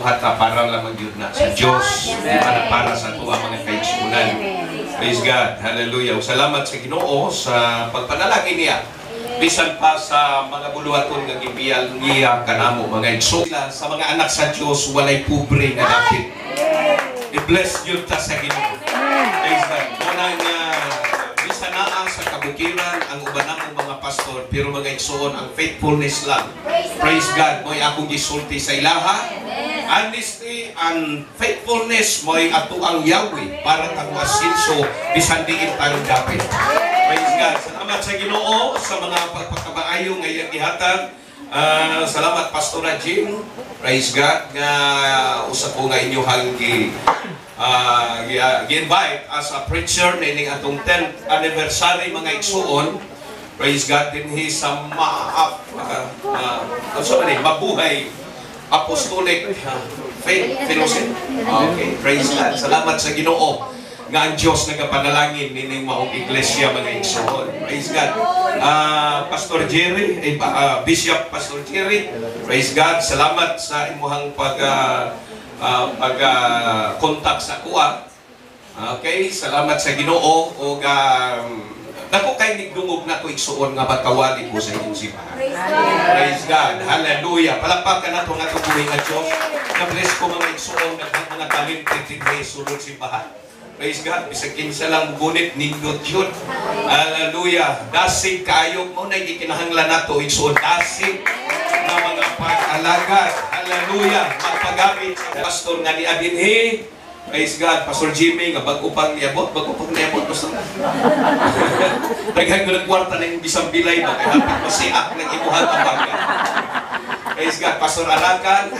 nagabuhat ta para lamang gyud na sa Dios, di ba na para sa ato ang mga kaigsuonan. Praise God. Hallelujah. Ug salamat sa Ginoo sa pagpanalangin niya. Bisan pa sa mga buluhaton nga gibiyal niya kanamo, mga igsoon. Sa mga anak sa Dios, walay pobre nga dapit. I-bless yun ta sa Ginoo. Praise God. Muna nga bisan naa sa kabukiran ang uban namong mga pastor, pero mga igsoon, ang faithfulness lang. Praise God. Mo'y akong gisulti sa ilaha. Honesty and faithfulness mo'y ato ang Yahweh para kang asinso bisan diin tang dapit. Praise God. Salamat sa Ginoo sa mga pagpakabaayo nga iyang gihatag. Salamat, Pastor Jim. Praise God nga usa ko nga inyohang gi-invite as a preacher nining atong 10th anniversary, mga igsuon. Praise God dinhi sa maap unsa man ni, Mabuhay Apostolic Faith Fellowship. Okay, praise God. Salamat sa Ginoo nga ang Dios nagapanalangin nining maong iglesia, mga igsuon. Praise God. Pastor Jerry, eh, Bishop Pastor Jerry, praise God. Salamat sa imuhang pag contact sa kuha. Okay, salamat sa Ginoo ug dako kay nigdungog nako, igsuon, nga magkawali ko sa inyong simbahan. Praise God. Hallelujah. Palakpakan nato ang atong buhi nga Dios. Na-bless ko, mga igsuon, daghang mga talented dinhi sulod simbahan. Praise God. Bisag kinsa lang gunit, nindot yun. Hallelujah. Dasig kaayo mo na gikinahanglan nato, igsuon, dasig na mga pag-alagad. Hallelujah. Magpagamit sa pastor nga ni adinhi. Praise God. Pastor Jimmy, nga bago pang niabot, bago pang niabot, Pastor. Daghan ko ng kwarta na yung bisang bilay ba, kaya hapit masiak ng imuhang abaga. Praise God. Pastor Arakan,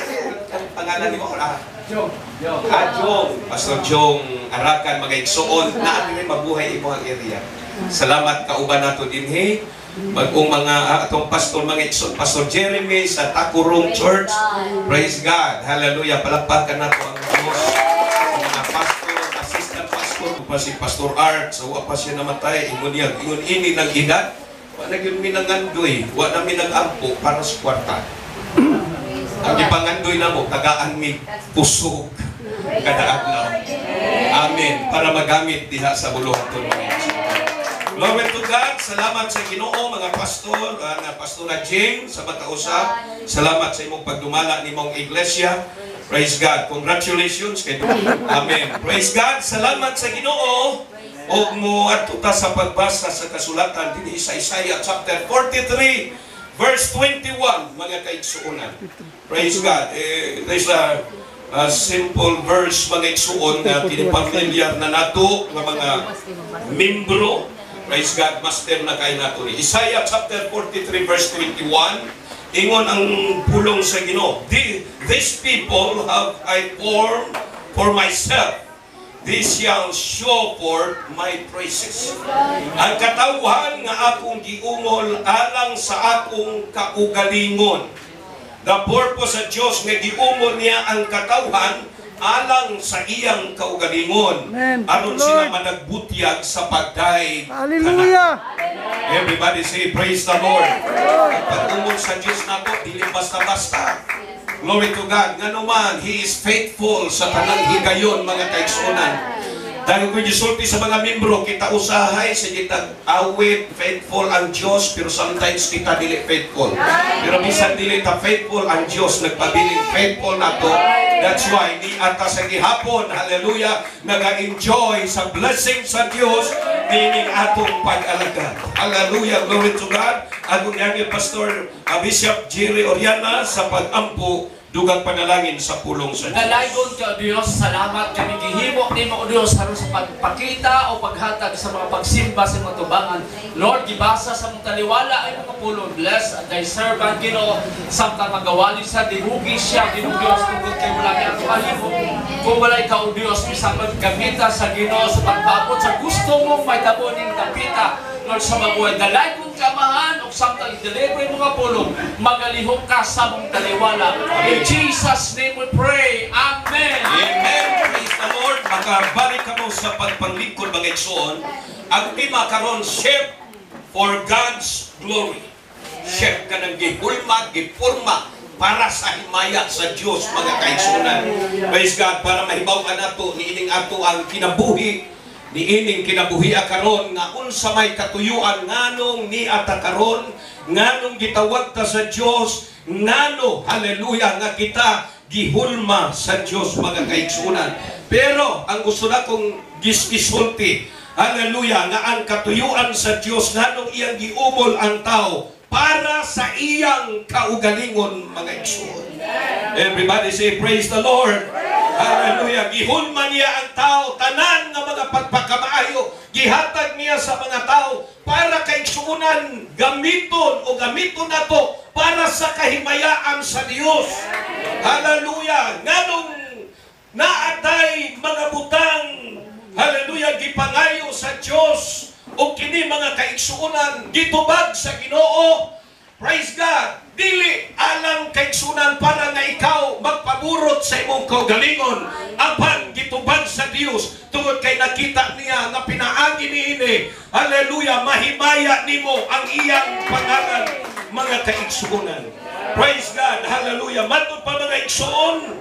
ang pangalan ni mo? Jong. Jong. Ah, Jong. Pastor Jong Arakan, mga igsuon, na may Mabuhay imuhang area. Salamat kauban nato dinhi. Bagong mga atong pastor, mga igsuon, Pastor Jeremy sa Takurong Church. Praise God. Hallelujah. Palakpakan nato ang Diyos. Mga pastor, assistant pastor, pa si Pastor Art, sa wa pa siya namatay, ingon niya, ingon ini ng edad, wa na gyud mi nangandoy, wa na mi nag-ampo para sa kwarta. Ang gipangandoy namo, tagaan mi kusog kada adlaw. Amen. Para magamit diha sa buluhaton, mga igsoon. Glory to God. Salamat sa Ginoo, mga pastor, na Pastora Jane sa Batausa. Salamat sa imong pagdumala nimong iglesia. Praise God. Congratulations kay Amen. Praise God. Salamat sa Ginoo. Og mo adto ta sa pagbasa sa kasulatan dinhi sa Isaiah chapter 43 verse 21, mga kaigsuonan. Praise God. Eh, there's a simple verse, mga igsuon, nga kini familiar na nato nga mga membro. Praise God, master na kay nato ni. Isaiah chapter 43 verse 21, ingon ang pulong sa Ginoo, "These people have I formed for myself. This shall show forth my praises." Ang katawhan nga akong giungol alang sa akong kaugalingon. The purpose sa Diyos nga giungol niya ang katawhan alang sa iyang kaugalingon. Amen. Aron Lord. sila managbutyag sa pagday. Hallelujah. Everybody say, "Praise the Lord." Ang pag-ungol sa Diyos nato, dili basta-basta. Glory to God. Nga naman, He is faithful sa tanang higayon, mga kaigsuonan. Dahil kung gisulti sa mga membro, kita usahay sa kita awit, faithful ang Diyos, pero sometimes kita dili faithful. Pero bisan dili ta faithful, ang Diyos nagpabiling faithful nato. That's why, ni ata sa gihapon, hallelujah, naga-enjoy sa blessing sa Diyos, nining atong pag-alagad. Hallelujah, glory to God. Agong yang Pastor Bishop Jerry Oriana sa pag-ampo, dugang panalangin sa pulong sa Diyos. Dalaygon ka, Diyos, salamat kami gihimo nimo, O Diyos, aron sa pagpakita o paghatag sa mga pagsimba sa mga tubangan. Lord, gibasa sa mong taliwala ay mga pulong. Bless thy servant, Ginoo, samtang magawali sa dihugi siya, Ginoo Diyos, tungod kay wala kay ato mahimo. Kung wala ikaw, O Diyos, bisang maggamita sa Ginoo sa pagpaabot sa gusto mong may tabo ning dapita. Lord, sa mabuhay, dalaygon ka, Amahan, ug samtang i-deliver mga pulong, magalihok ka sa mong taliwala. In Jesus' name we pray. Amen. Amen. Praise the Lord. Makabalik kamo sa pagpanglingkod, mga igsoon. Ang tema karon, shape for God's glory. Shape ka ng gihulma, gipurma para sa himaya sa Dios, mga kaigsunan. Praise God, para mahibaw-an nato niining ato ang kinabuhi, niining kinabuhi karon nga unsa may katuyuan, nganong niata karon, nganong gitawag ta sa Dios, ngano, hallelujah, nga kita gihulma sa Dios, mga kaigsunan. Pero ang gusto na kong gisulti, hallelujah, nga ang katuyuan sa Dios nganong iyang giumol ang tao para sa iyang kaugalingon, mga igsoon. Everybody say, "Praise the Lord." Hallelujah. Gihulma niya ang tao, tanan nga mga pagpakamaayo, gihatag niya sa mga tao para kaigsuonan gamiton o gamiton nato para sa kahimayaan sa Dios. Hallelujah. Nganong naatay mga butang, hallelujah, gipangayo sa Dios o kini, mga kaigsuonan, gitubag sa Ginoo. Praise God. Dili alang, kaigsunan, para nga ikaw magpaburot sa imong kaugalingon. Apan gitubag sa Dios tungod kay nakita niya nga pinaagi niini, hallelujah, mahimaya nimo ang iyang pangalan, mga kaigsuonan. Praise God. Hallelujah. Matud pa, mga igsuon,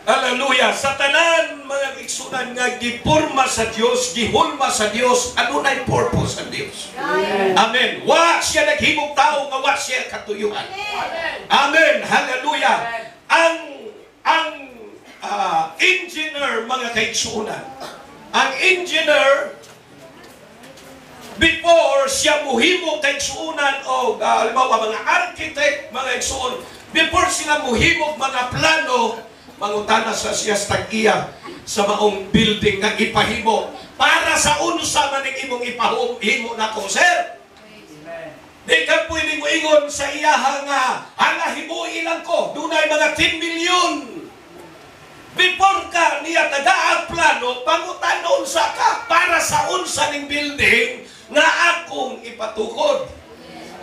hallelujah. Sa tanan, mga igsunan, nga gipurma sa Dios, gihulma sa Dios, adunay purpose ang Dios. Amen. Wa siya naghimog tao nga wa siya katuyuan. Amen. Hallelujah. Ang engineer, mga kaigsunan. Ang engineer, before siya muhimo, kaigsuunan, o halimbawa mga architect, mga igsuon, before sila muhimo mga plano, mangutana sa siya sa tag-iya sa maong building nga ipahimo, "Para sa unsa man ang imong ipahimo nako, sir?" Di ka pwede mo ingon sa iyaha nga, "Hala, himuin lang ko, dunay mga 10 million." Before ka niya tagaag plano, pangutanon sa ka, "Para sa unsa ning building nga akong ipatukod?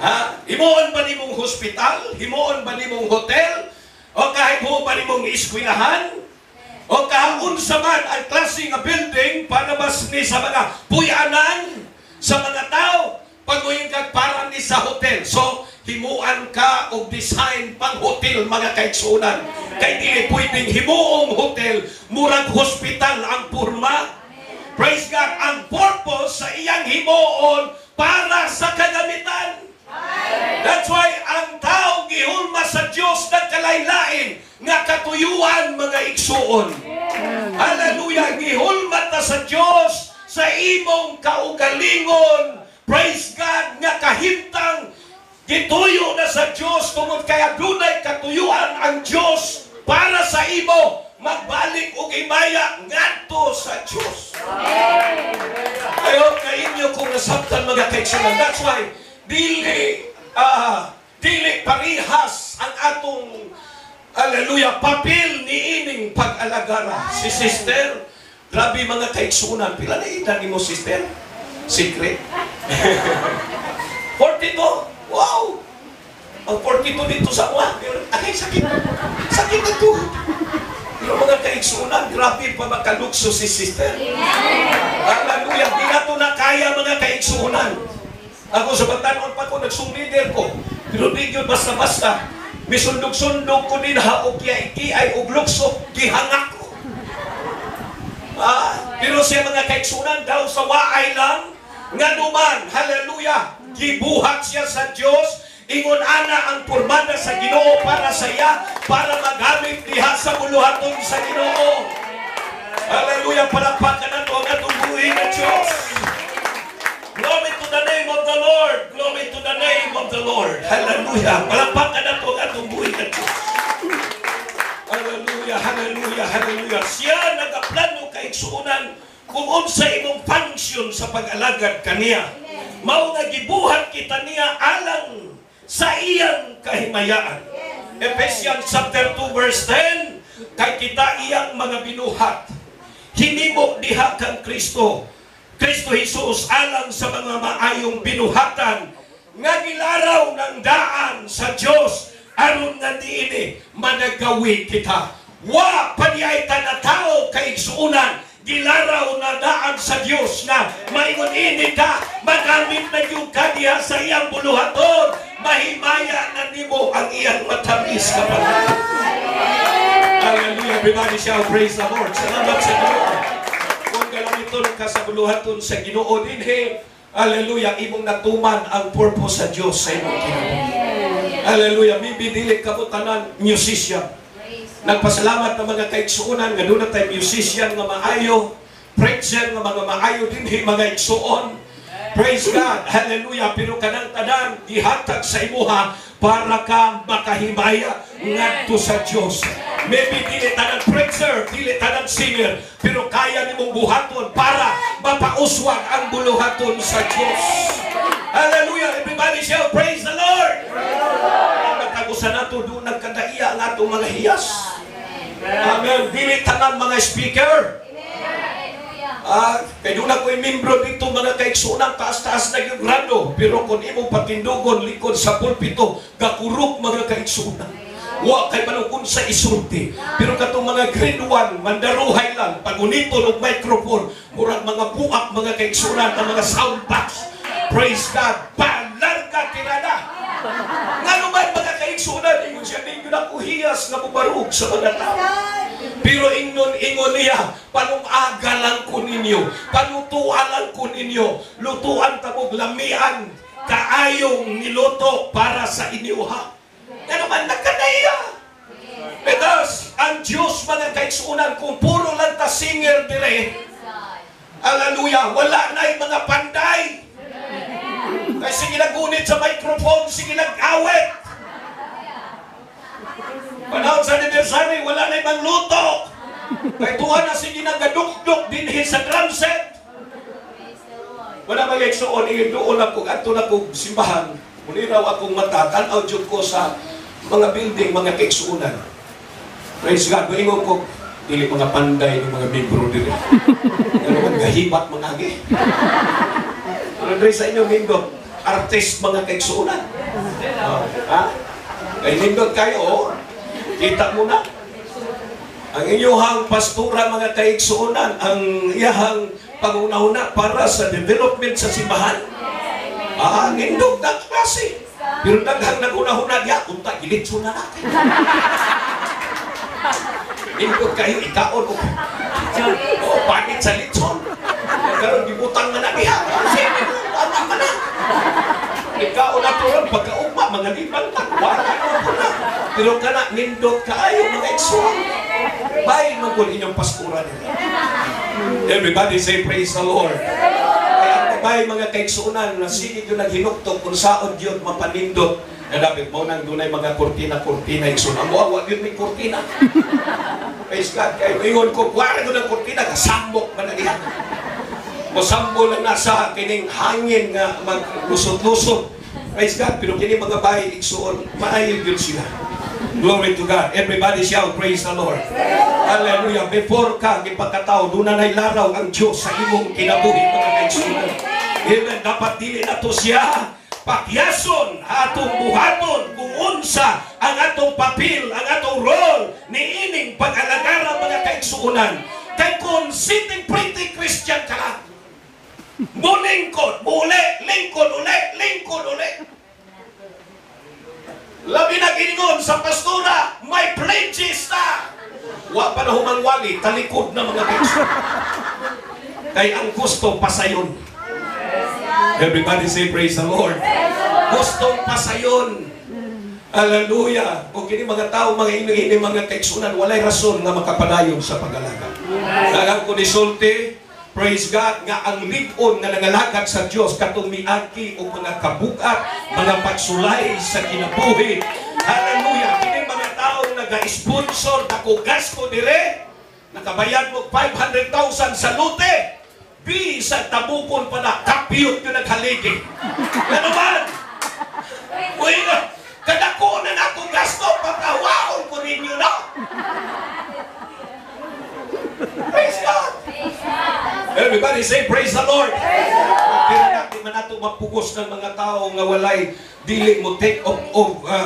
Ha? Himuon ba nimong hospital? Himuon ba nimong hotel? O kahit mo ba nimong eskwelahan? O kaunsa man ang klase nga building para bas ni sa mga puyanan sa mga tao?" Pag-uyin ka para ni sa hotel. So, himuan ka og design pang hotel, mga kaigsunan. Kay dili pwedeng himuong hotel, murag hospital ang purma. Praise God. Ang purpose sa iyang himuon para sa kagamitan. That's why ang tao gihulma sa Dios nagkalaylain nga katuyuan, mga igsuon. Hallelujah! Gihulma ta sa Dios sa imong kaugalingon. Praise God, nga kahimtang gituyo na sa Dios tungod kay adunay katuyuan ang Dios para sa imo, magbalik og himaya ngadto sa Dios. I hope na inyo kung nasabtan, mga kaigsunan. That's why dili parihas ang atong, hallelujah, papel niining pag-alagara. Si sister, grabe, mga kaigsunan. Pila na edad nimo, sister? Secret? 42. Wow! Ang 42 dito sa mga, ay, sakit. Sakit na to. Pero mga kaigsunan, grabe pa makalukso si sister. Hallelujah. Di na to na kaya, mga kaigsunan. Ako sa batanon pa ko, nag-song leader ko. Pero di yun basta-basta. Misundog-sundog ko din ha, og iki ay og lukso, gihangak ko. Pero siya, mga kaigsunan, daw sa waay lang, nga numan, hallelujah, gibuhat siya sa Dios, ingon ana ang pormada sa Ginoo para sa iya, para magamit diha sa buluhaton sa Ginoo. Hallelujah, palakpakan nato ang atong buhi nga Dios. Glory to the name of the Lord. Glory to the name of the Lord. Hallelujah. Palakpakan nato ang atong buhi nga Dios. Hallelujah, hallelujah, hallelujah. Siya nagaplano, kaigsuonan, kung unsa imong function sa pag-alagad kaniya. Mao nga gibuhat kita niya alang sa iyang kahimayaan. Ephesians chapter 2 verse 10, kay kita iyang mga binuhat. Hinimo diha kang Kristo Jesus alang sa mga maayong binuhatan nga gilaraw ng daan sa Dios aron nga niini managawi kita. Wa pa diay ta na tao, kaigsuonan, gilaraw na daan sa Dios nga maingon ini ka, magamit na gyud ka diha sa iyang buluhaton. Mahimaya na nimo ang iyang matamis ka pala. Hallelujah. Everybody shout, "Praise the Lord." Salamat sa Ginoo. Kung galamiton ka sa buluhaton sa Ginoo dinhi, hallelujah, imong natuman ang purpose sa Dios sa imong kinabuhi. Hallelujah. Maybe dili ka mo tanan musician. Nagpasalamat ng mga kaigsuonan nga duna tay musician nga maayo, preacher nga mga maayo dinhi, mga igsuon. Praise God. Hallelujah. Pero kanang tanan gihatag sa imuha para ka makahimaya ngadto sa Dios. Maybe dili tanan preacher, dili tanan singer, pero kaya nimong buhaton para mapauswag ang buluhaton sa Dios. Hallelujah. Everybody shout, "Praise the Lord." Ang matagusan nato doon nagkadaiya ang atong mga hiyas. Amen. Dili tanan mga speaker. Ah, kay duna ko'y membro dito, mga kaigsuonan, taas-taas na yung grado. Pero kung imong patindugon likod sa pulpito, gakurok, mga kaigsuonan. Wa kay malukon sa isulti. Pero katong mga grade 1, mandaruhay lang, paguniton og microphone, murag mga puak, mga kaigsuonan, ang mga sound box. Praise God. Palarga tirada. Ngano man, mga kaigsuonan, ingon siya, "Di na ko hiyas nga mubarog sa mga tao." Pero ingnon ingon niya, "Panumaga lang ko ninyo, palutuan lang ko ninyo, lutuan tamog lamian, kaayong niluto para sa inyo ha." Ano man, nagkanaya. Because ang Diyos, mga kaigsuonan, kung puro lang ta singer dire, hallelujah, wala na yung mga panday. Kay sige nagunit sa microphone, sige nag-awit. Panahon sa anniversary, wala na ibang luto. Kay tuwa na sige nagadukduk dinhi sa drum set. Wala, mga igsuon, doon ako, adto na ko simbahan. Muniraw akong mata, tanaw jud ko sa mga building, mga kaigsuonan. Praise God, moingon ko, "Dili mga panday ng mga membro diri. Ano man, gahibat mga agi." Ano diri sa inyo, nindot, artist, mga kaigsuonan. Oh, ha? Kay nindot kayo, oh. Kita mo na. Ang inyuhang pastura, mga kaigsuonan, ang iyahang pangunahuna para sa development sa simbahan. Ah, nindot na klase. Pero daghang nagunahuna diya, unta gilitso na natin. Nindot kayo ikaon o oh, panit sa litson. Karon gibutang man na diha. Sige, tama man na. Ikaon na to ron, pagkaugma, mga libang ka, wala na po na. Pero kana, nindot kaayo, mga igsoon. Bay, magul inyong pastura nila. Everybody say, "Praise the Lord." Kaya ang babae, mga kaigsuonan, na sige yun naghinuktok kung saon yun mapanindot. Na dapat mo nang dunay mga kurtina-kurtina, igsoon. Ang wa yun may kurtina. Praise God. Kaya ingon ko, wala ko ng kurtina, kasambok man na diha. Mosambo lang nasa kining hangin nga maglusot-lusot. Praise God. Pero kini mga bahay, igsuon, maayo yun sila. Glory to God. Everybody shout, "Praise the Lord." Hallelujah. Before ka gipakatao, doon na laraw ang Diyos sa imong kinabuhi, mga kaigsuonan. Amen. Dapat dili na to siya pakyason atong buhaton kung unsa ang atong papel, ang atong role niining pag-alagara, mga kaigsuonan. Kay kung sitting pretty Christian ka lang, mulingkod, muli, lingkod uli, lingkod uli. Labi na giningon sa pastora, may pledges na. Wa pa na humangwali, talikod na, mga kaigsuonan. Kay ang gusto, pasayon. Everybody say, "Praise the Lord." Gustong pasayon. Hallelujah. O kini mga tao, mga ini mga kaigsuonan, walay rason nga makapadayon sa pag-alaga. Daghang ko nisulti, praise God, nga ang lig-on nga nangalagad sa Dios katong miagi og mga kabugat, mga pagsulay sa kinabuhi. Hallelujah. Kini mga tao naga-sponsor, dako gasto dire, nakabayad mo 500,000 sa lote. Bisag tabukon pa na, kapiyot yung naghaligi. Ano man? Uy, kadako na na akong gasto, pagkawaon ko ninyo na. Praise God! Everybody say, "Praise the Lord." Pero man nato mapugos ng mga tao nga walay dili mo take of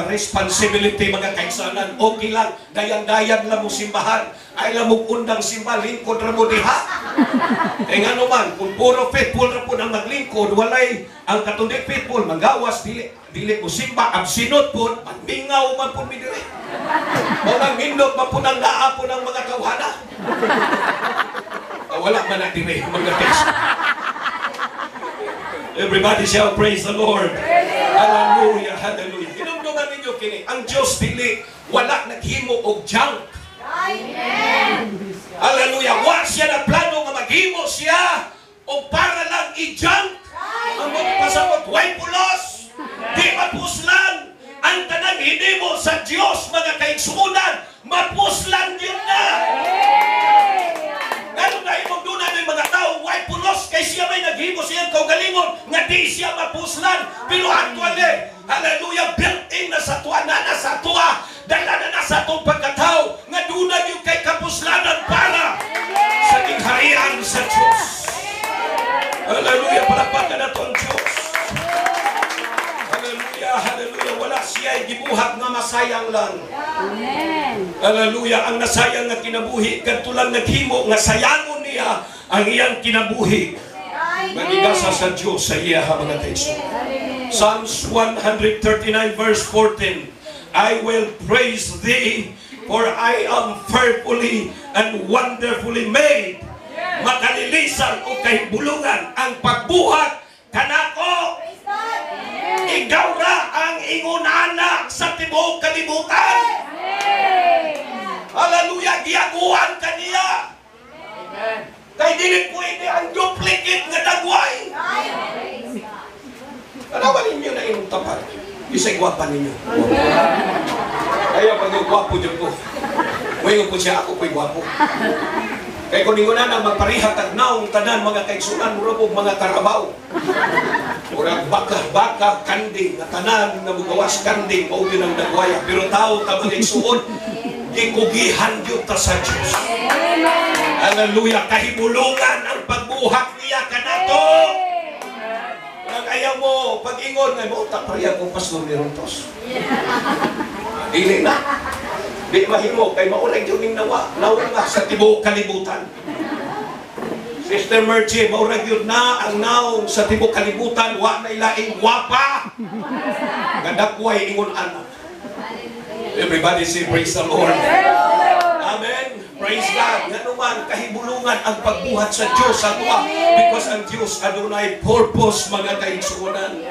responsibility, mga kaigsuonan. Okay lang, dayan-dayan lang mo simbahan. Ay lang mo undang simba, lingkod ra mo diha. Eh nga naman, kung puro faithful ra po ang maglingkod, walay ang katong di faithful, manggawas, dili, dili mo simba, absinot po, magmingaw man po mi diri. Mao nang nindot man po nang naa po ng mga tawhana. Ah, wala man na diri, mga kaigsuonan. Everybody shall praise the Lord. Hallelujah, hallelujah. Hinumduman ninyo kini, ang Diyos dili wala naghimo og junk. Hallelujah. Wa siya na plano nga maghimo siya o para lang i-junk. Ang magpasabot, way pulos. Di mapuslan. Ang tanang hinimo sa Diyos, mga kaigsuonan, mapuslan yun na. Ngano na imong duna ng mga tao, way pulos, kay siya may naghimo siyang kaugalingon, nga di siya mapuslan. Pero actually, hallelujah, built-in na sa tuwa, na sa tuwa, dala na na sa atong pagkatao, nga duna yung kay kapuslanan para sa gingharian sa Diyos. Hallelujah, palakpakan nato ang Diyos. Hallelujah, hallelujah. Wala siya gibuhat nga masayang lang. Amen. Hallelujah, ang nasayang nga kinabuhi, kadto lang naghimo nga sayangon niya ang iyang kinabuhi. Magigasa sa Diyos sa iya, mga kaigsoon. Psalms 139 verse 14, "I will praise thee, for I am fearfully and wonderfully made." Makalilisan o kahibulungan ang pagbuhat kanako. Ikaw ra ang ingon-ana sa tibuok kalibutan. Hallelujah, giaguan kaniya. Amen. Kay dili pwede ang duplicate nga dagway. Tanawan ninyo na inyong tapat. Isa'y gwapa ninyo. Kaya pag gwapo dyan ko. Ngayon po siya, ako po'y gwapo. Kay kung ningon na magpareha tagnaw tanan, mga kaigsunan, mura po mga karabaw. Murag baka, baka, kanding, nga tanan nga mugawas kanding, mao gyud ang dagwaya. Pero tao ta, mga igsuon, gikugihan gyud ta sa Dios. Hallelujah, kahibulungan ang pagbuhat niya kanato. Nang ayaw mo, pag-ingon, ay mo, pareha kong pastor ni Rontos. Dili na. Di mahimo, kay maulay yun ning nawa. Nawa nga sa tibuok kalibutan. Sister Merchie, maurag yun na ang naong sa tibuok kalibutan, wa na ilaing wapa. Gadakway ingon ana. Everybody say, "Praise the Lord." Amen. Praise God. Nga naman, kahibulungan ang pagbuhat sa Diyos sa tuwa. Because ang Diyos adunay purpose, mga kaigsuonan.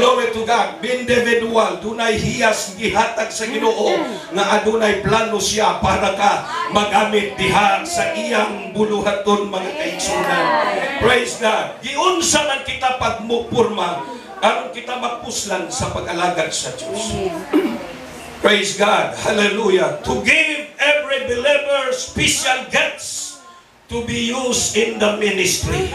Glory to God. Individual, dunay hiyas gihatag sa Ginoo nga adunay plano siya para ka magamit diha sa iyang buluhaton, mga kaigsuonan. Praise God. Giunsa man kita pagmupurma aron kita mapuslan sa pag-alagad sa Diyos. Praise God. Hallelujah. To give every believer special gifts to be used in the ministry.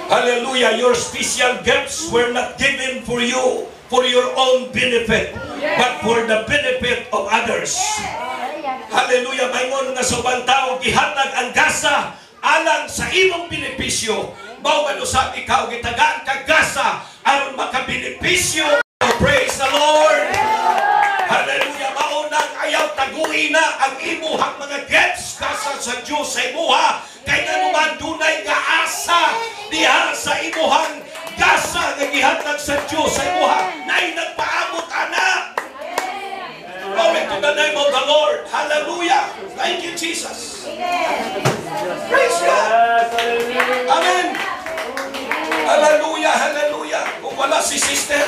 Hallelujah. Your special gifts were not given for you, for your own benefit, but for the benefit of others. Hallelujah. Maingon nga sa ubang tao, gihatag ang gasa alang sa imong benepisyo. Mao man usab ikaw gitagaan kag gasa aron makabenepisyo. Oh, praise the Lord. Hallelujah. Mao nang ayaw tagui na ang imuhang mga gifts gasa sa Dios sa imuha. Kay nganuman dunay gaasa diha sa imuhang gasa nga gihatag sa Dios sa imuha. Nay nagpaabot ana. Glory to the name of the Lord. Hallelujah. Thank you, Jesus. Praise God. Amen. Hallelujah, hallelujah. Kung wala si sister,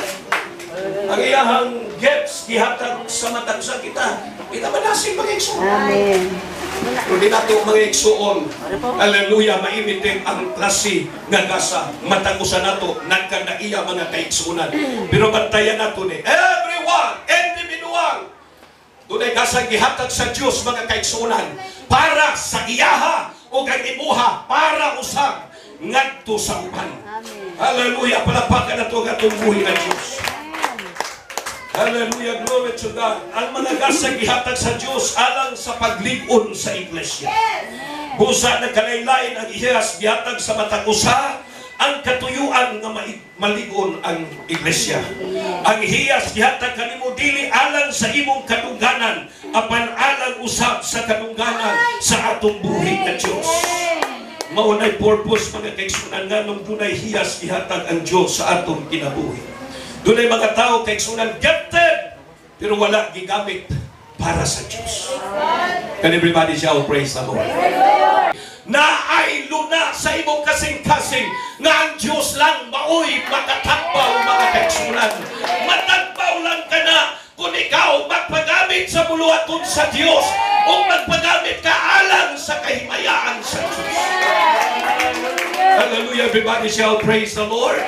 ang iyahang gifts gihatag sa matag sa kita, kita manasig, mga igsoon. Amen. Kung di nato, mga igsoon, hallelujah, maimitim ang klase nga gasa, matag usa nato, nagkanaiya, mga kaigsuonan. Pero bantayan nato ni, everyone, individual, dunay gasa gihatag sa Dios, mga kaigsuonan, para sa iyaha o ang imuha, para usab ngadto sa uban. Amen. Hallelujah, palakpakan nato ang atong buhi nga Dios. Hallelujah, glory to God. Ang mga gasa gihatag sa Dios alang sa paglig-on sa iglesia. Busa nagkalain-lain ang ihas gihatag sa matag usa. Ang katuyuan nga maligon ang iglesia. Ang hiyas gihatag kanimo dili alang sa imong kadungganan, apan alang usab sa kadungganan sa atong buhi nga Dios. Mao nay purpose, mga kaigsunan, nganong dunay hiyas gihatag ang Dios sa atong kinabuhi. Dunay mga tao, kaigsunan, gifted pero wala gigamit para sa Dios. Can everybody shout, "Praise the Lord"? Na ay luna sa imong kasing-kasing nga ang Dios lang maoy makatagbaw, mga kaigsunan. Matagbaw lang ka na kung ikaw magpagamit sa buluhaton sa Dios o magpagamit ka alang sa kahimayaan sa Dios. Hallelujah, everybody shout, "Praise the Lord."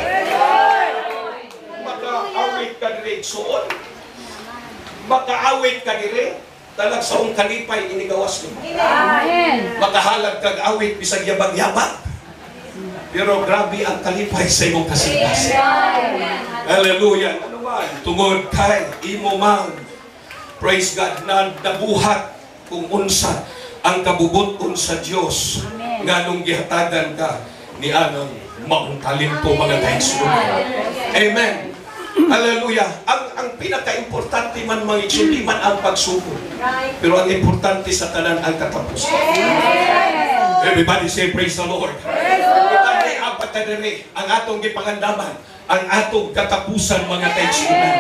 Makaawit ka diri, suon. Makaawit ka diri, talagsaong kalipay inigawas nimo. Amen. Makahalag kag awit bisag yabag-yabag. Pero grabe ang kalipay sa imong kasing-kasing. Hallelujah. Ano man, tungod kay imo man, praise God, na nabuhat kung unsa ang kabubuton sa Dios nganong gihatagan ka ni anang maong talento, mga kaigsuonan. Amen. Hallelujah. Ang pinaka-importante man, mga igsoon, di man ang pagsugod. Pero ang importante sa tanan, ang katapusan. Everybody say, "Praise the Lord." Kita ni apat ka diri ang atong gipangandaman, ang atong katapusan, mga kaigsuonan.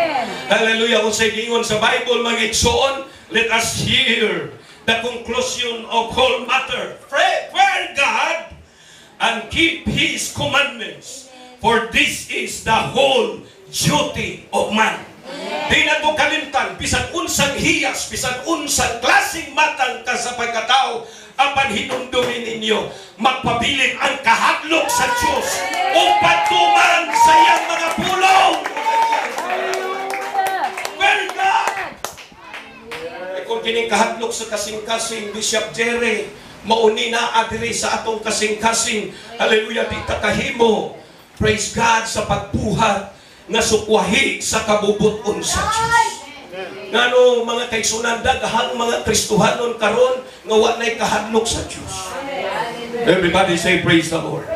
Hallelujah. Kung sa giingon sa Bible, mga igsoon, let us hear the conclusion of whole matter. Fear God and keep His commandments, for this is the whole duty of man. Di na to kalimtan, bisan unsang hiyas, bisan unsang klaseng matang ka sa pagkatao, apan hinumdumin ninyo, magpabilin ang kahadlok sa Diyos o patuman sa iyang mga pulong. Fear God! Eh, kung kining kahadlok sa kasing-kasing, Bishop Jerry, mauni na adiri sa atong kasing-kasing, hallelujah, di ta kahimo, praise God, sa pagbuhat nga sukwahi sa kabubuton sa Diyos. Ngano, mga kaigsunan, daghang mga Kristohanon karon nga wa nay kahadlok sa Diyos. Everybody say, "Praise the Lord."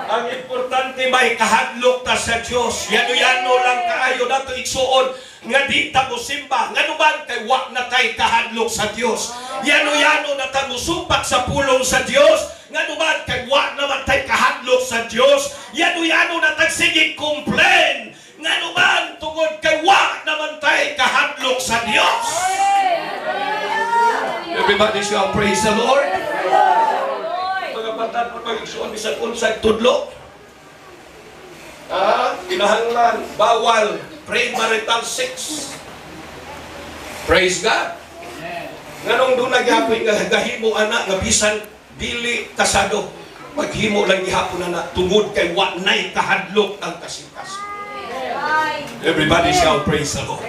Ang importante, may kahadlok ta sa Diyos. Yano-yano lang kaayo nato, igsuon, nga di ta mosimba. Ngano man? Kay wa na tay kahadlok sa Diyos. Yano-yano na ta mosumpak sa pulong sa Diyos. Ngano man? Kay wa naman tay kahadlok sa Diyos. Yano-yano na tag sige complain. Ngano man? Tungod kay wa naman tay kahadlok sa Diyos. Everybody shall praise the Lord. Mga bata mo, pag-igsuon, bisan unsay tudlo. Ah, kinahanglan, bawal premarital sex. Praise God. Nganong doon nagyapoy nga gahimo ana nga bisan dili kasado, maghimo lang gihapon ana tungod kay wa nay kahadlok ang kasing-kasing. Everybody shall praise the Lord.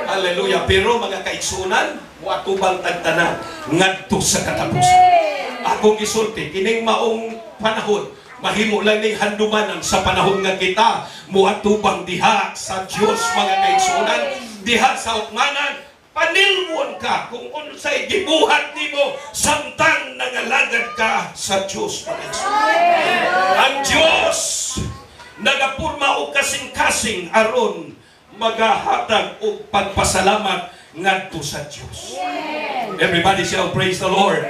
Hallelujah. Pero mga kaigsunan, muatubang tagtanan ngadto sa katapusan. Akong gisulti, kining maong panahon, mahimo lang ning handumanan sa panahon nga kita muatubang diha sa Dios, mga kaigsunan, diha sa hukmanan, panilwon ka kung unsay gibuhat nimo samtang nangalagad ka sa Dios, mga kaigsunan. Ang Dios nagapurma og kasing-kasing aron magahatag og pagpasalamat ngadto sa Dios. Everybody shall praise the Lord.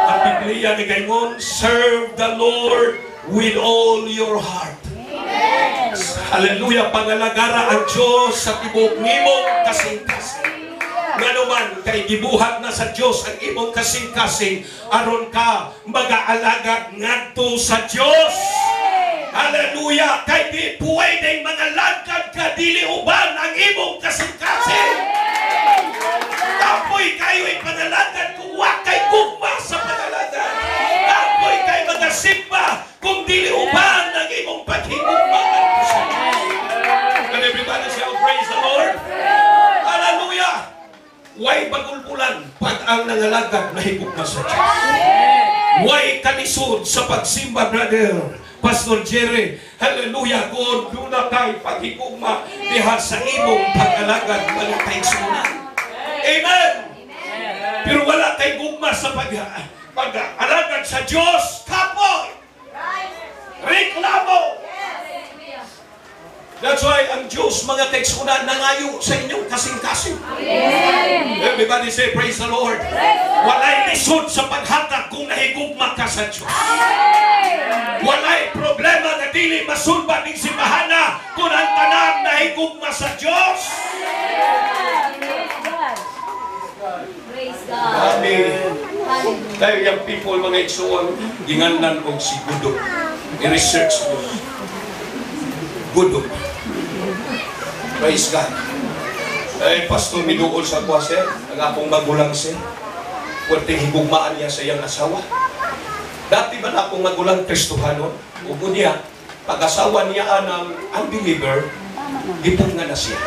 Ang Biblia nagaingon, "Serve the Lord with all your heart." Hallelujah, pangalagara ang Dios sa tibuok nimong kasing-kasing. Ngano man? Kay gibuhat na sa Dios ang imong kasing-kasing aron ka magaalagad ngadto sa Dios. Hallelujah! Kay di pwedeng mangalagad ka dili uban ang imong kasing-kasing. Kapoy kayo ipanalagad kung wa kay gugma sa pangalagad. Kapoy kay magasimba kung dili uban ang imong paghigugma ngadto sa Dios. Can everybody shout, "Praise the Lord"? Hallelujah! Way bagulbulan pag ang nangalagad nahigugma sa Diyos. Way kalisod sa pagsimba, brother Pastor Jerry. Hallelujah. Kung duna kay paghigugma diha sa imong pag-alagad, mga kaigsunan. Amen. Pero wala kay gugma sa pag-alagad sa Diyos. Kapoy. Ring Diyos, mga kaigsunan, nangayo sa inyong kasing-kasing. Everybody say, "Praise the Lord." Walay lisod sa paghatag kung nahigugma ka sa Diyos. Walay problema na dili masulbad ning simbahana kung ang tanan nahigugma sa Diyos. Praise God. Praise God. Grabe. Hallelujah. Tayo yung people, mga igsuon, ginganlan og si Gudo. I-research mo. Gudo. Praise God. Ay, pastor, miduol sa kuha, sir. Ang akong magulang, sir. Pwerte higugmaan niya sa iyang asawa. Dati ba na akong magulang Kristohanon? Ug niya, pag-asawa niya ang unbeliever, gipunga na siya.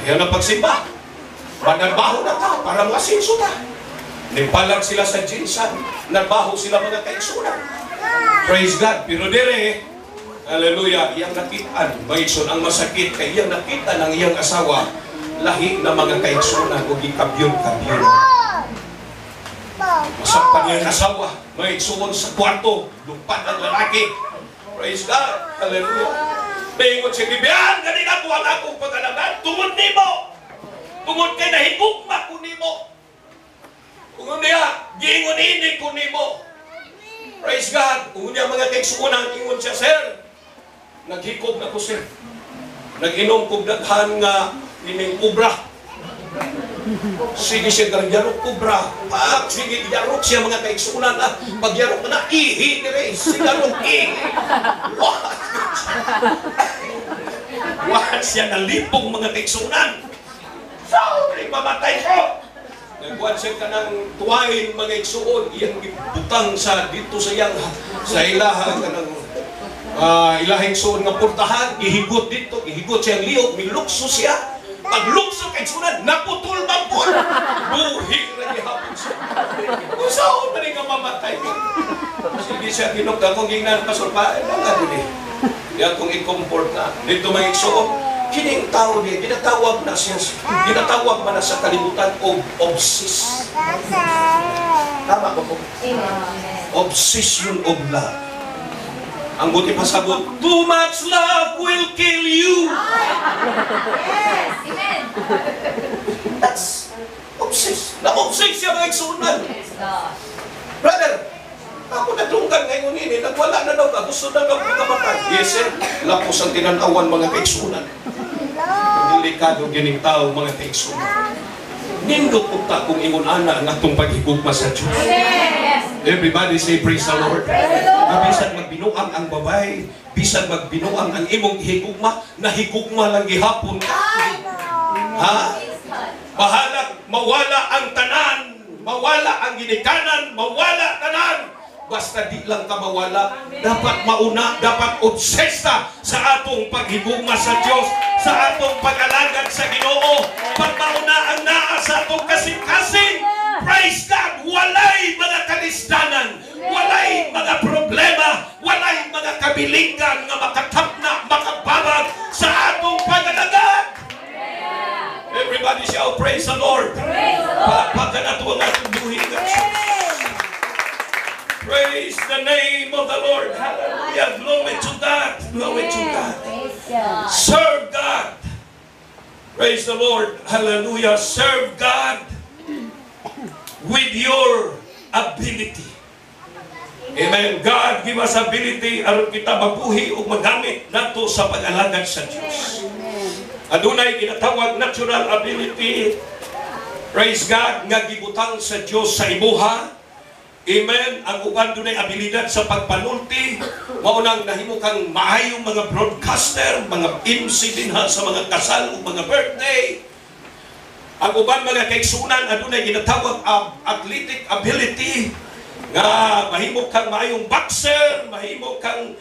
Ayaw na pagsimba. Manarbaho na ka para masinso ta. Nimpalag sila sa GenSan. Narbaho sila, mga kaigsunan. Praise God. Pero dire, hallelujah, iyang nakitaan, mga igsoon, ang masakit kay iyang nakita ng iyang asawa, lahi na, mga kaigsunan, o gikabyon-kabyon. Masakpan niya ang asawa, mga igsoon, sa kwarto, lupad ang lalaki. Praise God. Hallelujah. Naingon siya, "Gibiyan, ganina ko ang akong pag-alagad, tungod nimo. Tungod kay nahigugma ko nimo. Tungod niya, giingon ini ko nimo." Praise God. Kung niya, mga kaigsuonan, ingon siya, "Sir, naghikob na ko, sir. Nag-inom kog daghan nga ining kubra." Sige siya garok kubra. Pak, sige yarok siya, mga kaigsuonan ah. Pag yarok na, ihi dire. Sigarok ihi. What? What siya nalipong, mga kaigsuonan. Sorry, mamatay ko. Nagkuhan siya kanang twine, mga igsuon, iyang gibutang sa dito sa iyang sa ilaha kanang ilahing suon nga portahan, gihigot dito, gihigot siyang liog, milukso siya. Paglukso kay sunan, naputol man po. Buhi ra gihapon siya. Kung saan man nga mamatay ko. Sige siya kinok akong gingnan, "Pastor, pa, eh, nga dili." Di akong i-comfort na. Dito, mga igsuon, kining tao niya, ginatawag na siya, ginatawag man na sa kalibutan og obsessed. Tama ba po? Amen. Obsession of love. Ang buti pasabot, too much love will kill you. Yes. Amen. That's obsessed. Na-obsess siya, mga igsunan. Praise God. "Brother, ako nadunggan ngayon ini, nagwala na daw ka, gusto na daw makamatay." Yes, sir. Lapos ang tinanawan, mga kaigsunan. Delikado gining tao, mga kaigsunan. Nindot unta kung ingon ana ang atong paghigugma sa Diyos. Yes. Everybody say, "Praise the Lord." Praise the Lord. Na bisan magbinuang ang babae, bisan magbinuang ang imong higugma, nahigugma lang gihapon ka. Ha? Praise God. Bahala mawala ang tanan, mawala ang ginikanan, mawala tanan. Basta di lang ka mawala. Dapat mauna, dapat obsesta sa atong paghigugma sa Diyos, sa atong pag-alagad sa Ginoo. Pag mauna ang naa sa atong kasing-kasing, praise God, walay mga kalisdanan, walay mga problema, walay mga kabilinggan nga makatapna, makababag sa atong pag-alagad. Everybody shout, "Praise the Lord." Praise the Lord. Palakpakan nato ang atong buhi nga Diyos. Praise the name of the Lord. Hallelujah. Glory to God. Glory to God. Praise God. Serve God. Praise the Lord. Hallelujah. Serve God with your ability. Amen. God give us ability aron kita mabuhi ug magamit nato sa pag-alagad sa Dios. Adunay ginatawag natural ability. Praise God, nga gibutang sa Dios sa imuha. Amen. Ang uban dunay abilidad sa pagpanulti. Mao nang nahimo kang maayong mga broadcaster, mga MC dinha sa mga kasal ug mga birthday. Ang uban, mga kaigsunan, adunay ginatawag athletic ability nga mahimo kang maayong boxer, mahimo kang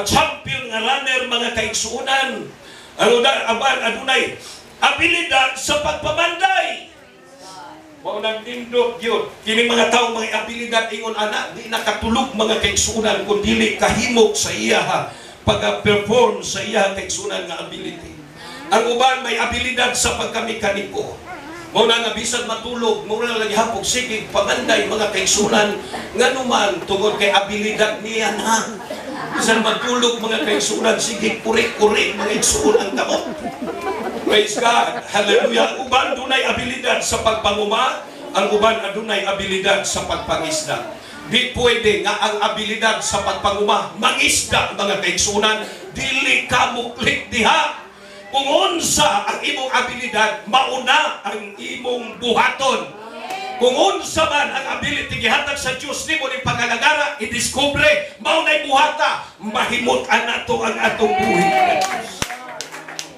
champion nga runner, mga kaigsunan. Ang uban adunay abilidad sa pagpamanday. Mao nang nindot gyud kining mga tawo mga abilidad ingon ana, di nakatulog, mga kaigsunan, kun dili kahimok sa iya pag-perform sa iya, kaigsunan, nga ability. Ang uban may abilidad sa pagkamekaniko. Mao na nga bisan matulog, mao na lagi hapog sige pamanday, mga kaigsunan, nganuman tungod kay abilidad niya na. Bisan matulog, mga kaigsunan, sige kuri-kuri, mga igsuon, ang kamot. Praise God. Hallelujah. Ang uban dunay abilidad sa pagpanguma, ang uban adunay abilidad sa pagpangisda. Di pwede nga ang abilidad sa pagpanguma mangisda, mga kaigsunan, dili ka muklik diha. Kung unsa ang imong abilidad, mauna ang imong buhaton. Kung unsa man ang ability gihatag sa Dios nimo ning pangalagara, i-discover, mao nay buhata, mahimut-an nato ang atong buhi.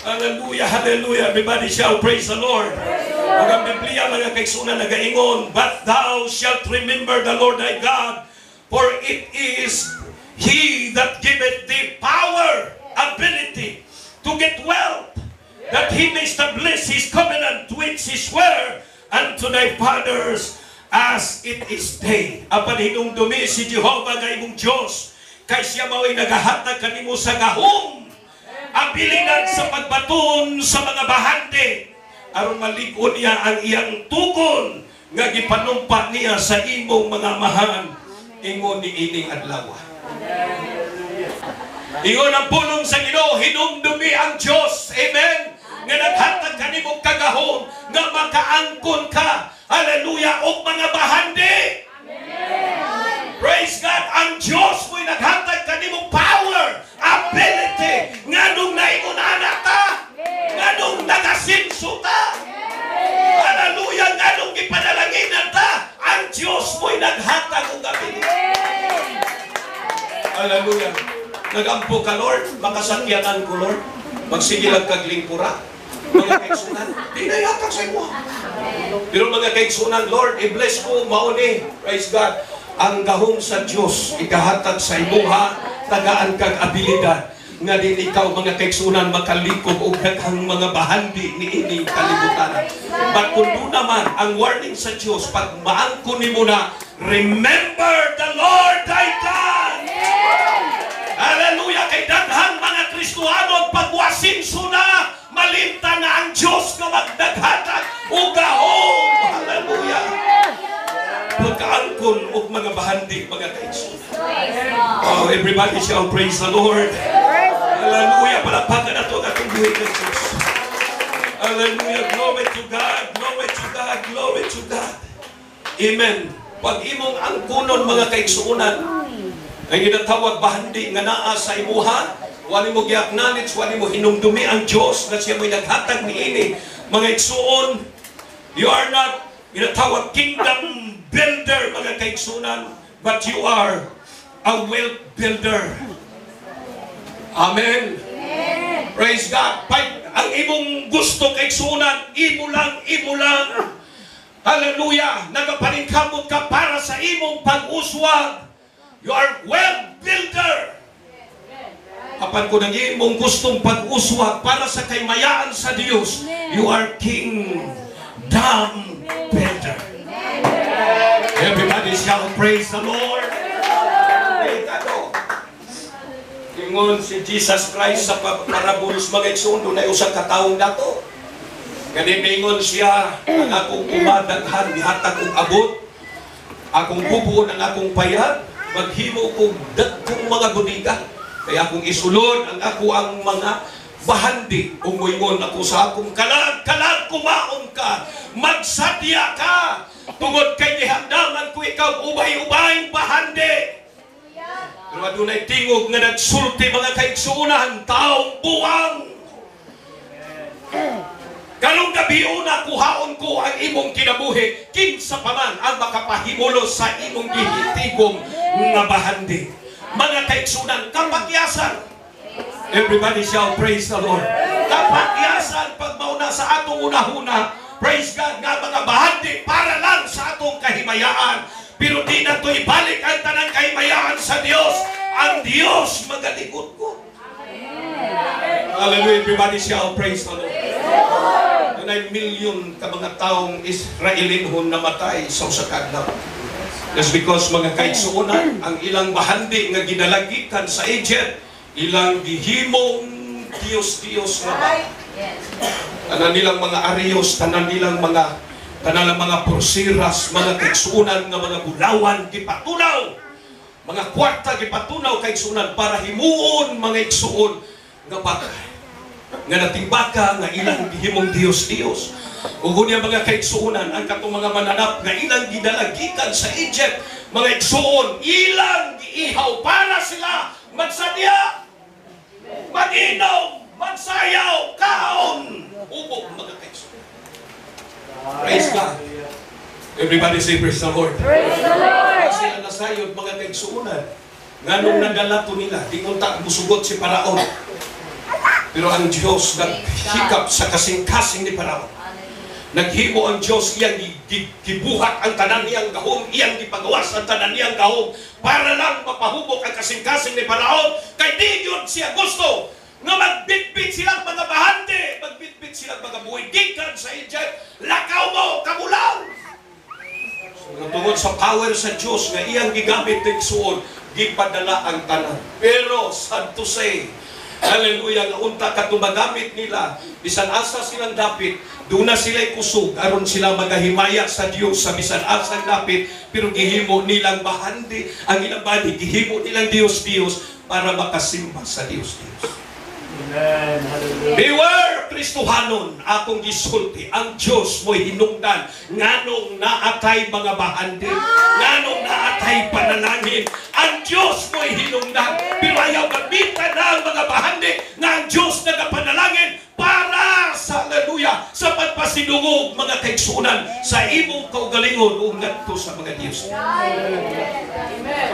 Hallelujah, hallelujah. Everybody shout, "Praise the Lord." Ug ang Biblia, mga kaigsunan, nagaingon, "But thou shalt remember the Lord thy God, for it is He that giveth thee power," ability, "to get wealth, that He may establish His covenant which He sware unto thy fathers as it is day." Apan hinumdumi si Jehovah nga imong Diyos, kay siya mao'y nagahatag kanimo sa gahom, abilidad sa pagbaton sa mga bahandi, aron malig-on niya ang iyang tugon nga gipanumpa niya sa imong mga amahan ingon ni ining adlaw. Ingon ang pulong sa Ginoo, hinumdumi ang Dios. Amen. Nga naghatag kanimo kagahom nga makaangkon ka. Hallelujah, og mga bahandi. Praise God, ang Dios mo'y naghatag kanimo power, ability, nganong naingon-ana ta, nganong nagasinso ta. Hallelujah, nganong gipanalanginan ta, ang Dios mo'y naghatag og ability. Hallelujah. Nagampo ka, "Lord, makasakyanan ko, Lord. Magsige lang kag lingkura." Mga kaigsunan, di na yatag sa imo. Pero mga kaigsunan, "Lord, i-bless ko, mauni." Praise God. Ang gahom sa Diyos, ikahatag sa imuha, tagaan kag abilidad nga din ikaw, mga kaigsunan, makalikop og daghang mga bahandi ni ining kalibutan. But kung doon naman, ang warning sa Diyos, pag maangkon nimo na, remember the Lord thy God. Hallelujah! Kay daghang mga Kristohanon, pagwasinso na, malimta na ang Diyos nga magdaghatag og gahom. Hallelujah! Pagkaangkon og mga bahandi, mga kaigsunan. Oh, everybody shall praise the Lord. Hallelujah! Palakpakan nato ang atong buhi ng Diyos. Hallelujah! Glory to God! Glory to God! Glory to God! Amen. Pag imong angkunon, mga kaigsuunan, ang ginatawag bahandi nga naa sa imuha, wala mo gi-acknowledge, wala mo hinumdumi ang Diyos na siya mo'y naghatag niini. Mga igsuon, you are not ginatawag kingdom builder, mga kaigsunan, but you are a wealth builder. Amen. Praise God. Pag ang imong gusto, kaigsunan, imo lang, imo lang. Hallelujah. Nagapaningkamot ka para sa imong pag-uswag. You are wealth builder. Apan kung ang imong gustong pag-uswag para sa kaymayaan sa Dios, you are kingdom builder. Everybody shall praise the Lord. Hey, kano? Ingon si Jesus Christ sa parabolos, mga igsoon, dunay usa ka taong dato. Gani mingon siya, "Ang akong uma daghan gihatag og abot, akong bubuon ang akong payag, maghimo kog dagkong mga bodega. Kaya akong isulod ang ako ang mga bahandi. Ug moingon ako sa akong kalag, kalag, kumaon ka, magsadya ka, tungod kay gihandaman ko ikaw ubay-ubay bahandi." Pero adunay tingog nga nagsulti, mga kaigsuonan, "Taong buwang. Karong gabi una, kuhaon ko ang imong kinabuhi. Kinsa pa man ang makapahimulos sa imong gihitigom nga bahandi?" Mga kaigsunan, kapakyasan. Everybody shall praise the Lord. Kapakyasan pag mauna sa atong unahuna. Praise God, nga mga bahandi para lang sa atong kahimayaan. Pero di na to ibalik ang tanang kahimayaan sa Dios. Ang Dios magalikot ko. Hallelujah. Everybody shall praise the Lord. Dunay milyon ka mga taong Israelinhon namatay sa usa ka adlaw. That's because, mga kaigsuonan, ang ilang bahandi nga gidalagikan sa Egypt, ilang gihimong Diyos-Diyos nga ba. Tanan nilang mga ariyos, tanan lang mga pulseras, mga kaigsuonan nga mga bulawan, gipatunaw. Mga kwarta gipatunaw, kaigsuonan, para himuon, mga igsuon, nga baka. Nga nating baka nga ilang gihimong Dios Dios. Ug unya, mga kaigsuonan, ang katong mga mananap nga ilang gidala gikan sa Egypt, mga igsuon, ilang giihaw para sila magsadya, mag-inom, magsayaw, kaon, ubok, mga kaigsuon. Praise God. Everybody say, "Praise the Lord." Praise the Lord. Kasi ang nasayod, mga kaigsuonan, nganong nadala to nila, di unta musugot si Paraon. Pero ang Diyos naghikap sa kasing-kasing ni Paraon. Naghimo ang Diyos, iyang gibuhat ang tanan niyang gahom, iyang gipagawas ang tanan niyang gahom para lang mapahubok ang kasing-kasing ni Paraon. Kay di yun siya gusto nga magbitbit silang mga bahandi, magbitbit silang mga buhi gikan sa Egypt, lakaw mo, kamulaw! So, tungod sa power sa Diyos nga iyang gigamit, igsuon, gipadala ang tanan. Pero sad to say, hallelujah, nga unta katong magamit nila, bisan asa silang dapit, duna sila'y kusog, aron sila magahimaya sa Dios sa bisan asang dapit, pero gihimo nilang bahandi, ang ilang bahandi, gihimo nilang Dios Dios para makasimba sa Dios Dios. Amen. Hallelujah. Beware, Kristohanon, akong gisulti, ang Diyos mo'y hinungdan, nganong naatay mga bahandi, nganong naatay panalangin, ang Diyos mo'y hinungdan, pero ayaw gamitan na ang mga bahandi nga ang Diyos nagapanalangin para sa, hallelujah, sa pagpasidungog, mga kaigsunan, sa imong kaugalingon ug ngadto sa mga Diyos.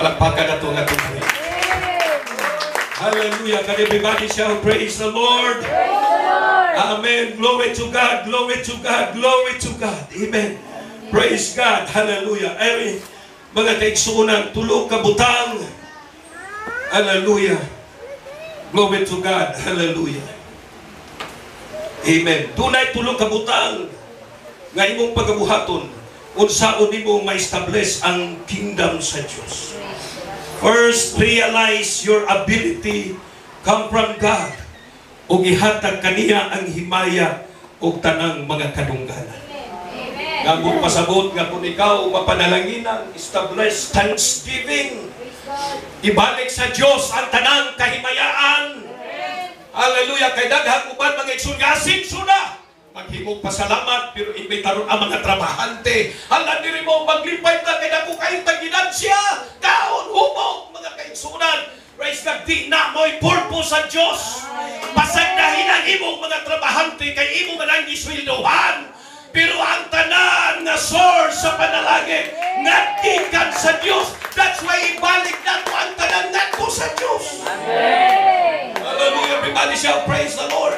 Palakpakan nato nga atong. Hallelujah. Can everybody shout, "Praise the Lord"? Amen. Glory to God. Glory to God. Glory to God. Amen. Praise God. Hallelujah. Ay, mga kaigsuonan, tulo ka butang. Hallelujah. Glory to God. Hallelujah. Amen. Dunay tulo ka butang nga imong pagabuhaton unsaon nimo ma-establish ang kingdom sa Dios. First, realize your ability come from God ug ihatag kaniya ang himaya ug tanang mga kadungganan. Amen. Nga mo pasabot nga kung ikaw mapanalanginan, establish thanksgiving. Ibalik sa Dios ang tanang kahimayaan. Hallelujah. Kay daghang uban, mga igsoon, nga asinso na. Maghimog pasalamat pero imbitaron ang mga trabahante. Hala, diri mo maglipay ta kay dako kayong taginansya. Kaon, hubog, mga kaigsunan. Praise God, di na mo'y purpose sa Diyos. Pasagdahin ang imong mga trabahante kay imo man ang gisweldohan. Pero ang tanan nga source sa panalangin nga gikan sa Dios. That's why ibalik nato ang tanan ngadto sa Dios. Hallelujah. Everybody shout, "Praise the Lord."